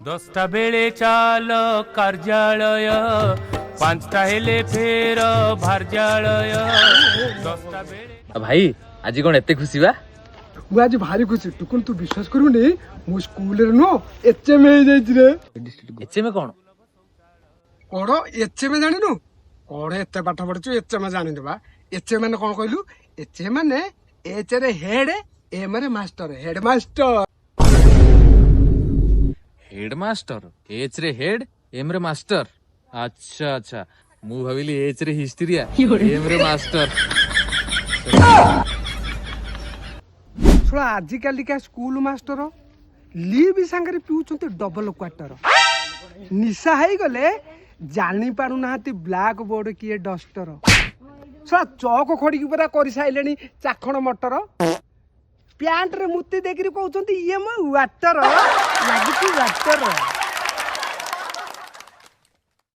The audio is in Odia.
10ଟା ବେଳେ ଚାଲ କାର୍ଯ୍ୟାଳୟ, 5ଟା ହେଲେ ଫେର ଭାର୍ଯ୍ୟାଳୟ। 10ଟା ବେଳେ ଆଉ ଭାଇ, ଆଜି କଣ ଏତେ ଖୁସି ବା? ମୁଁ ଆଜି ଭାରି ଖୁସି ଟୁକୁନ। ତୁ ବିଶ୍ୱାସ କରିବୁନି, ମୁଁ ସ୍କୁଲରେ ନୁହଁ, ଏଚଏମ ହେଇଯାଇଛି ରେ। ଏଚଏମ କଣ? କଣ, ଏଚଏମ ଜାଣିନୁ? କଣ ଏତେ ପାଠ ପଢିଛୁ, ଏଚଏମ ଜାଣିନୁ ବା? ଏଚଏମ ମାନେ କଣ କହିଲୁ? ଏଚଏମ ମାନେ ଏଚ ରେ ହେଡ, ଏମ ରେ master, head master. Head master. H ରେ ହେଡ, ଏମ ରେ ମାଷ୍ଟର। ଆଚ୍ଛା, ମୁଁ ଭାବିଲି ଏଚ ରେ ହିଷ୍ଟ୍ରିଆ, ଏମ ରେ ମାଷ୍ଟର। ଶୁଣ, ଆଜିକାଲିକା ସ୍କୁଲ ମାଷ୍ଟର ଲିଭ୍ ସାଙ୍ଗରେ ପିଉଛନ୍ତି ଡବଲ କ୍ୱାର୍ଟର। ନିଶା ହେଇଗଲେ ଜାଣି ପାରୁନାହାନ୍ତି ବ୍ଲାକ୍ ବୋର୍ଡ କିଏ ଡଷ୍ଟର। ଶଳା ଚକ ଖଡ଼ିକି ପୁରା କରିସାରିଲେଣି ଚାଖଣ ମଟର। ପ୍ୟାଣ୍ଟରେ ମୁତି ଦେଇକିରି କହୁଛନ୍ତି ଇଏ ମୋ ୱାଟର ଲାଗୁଛି ୱାଟର।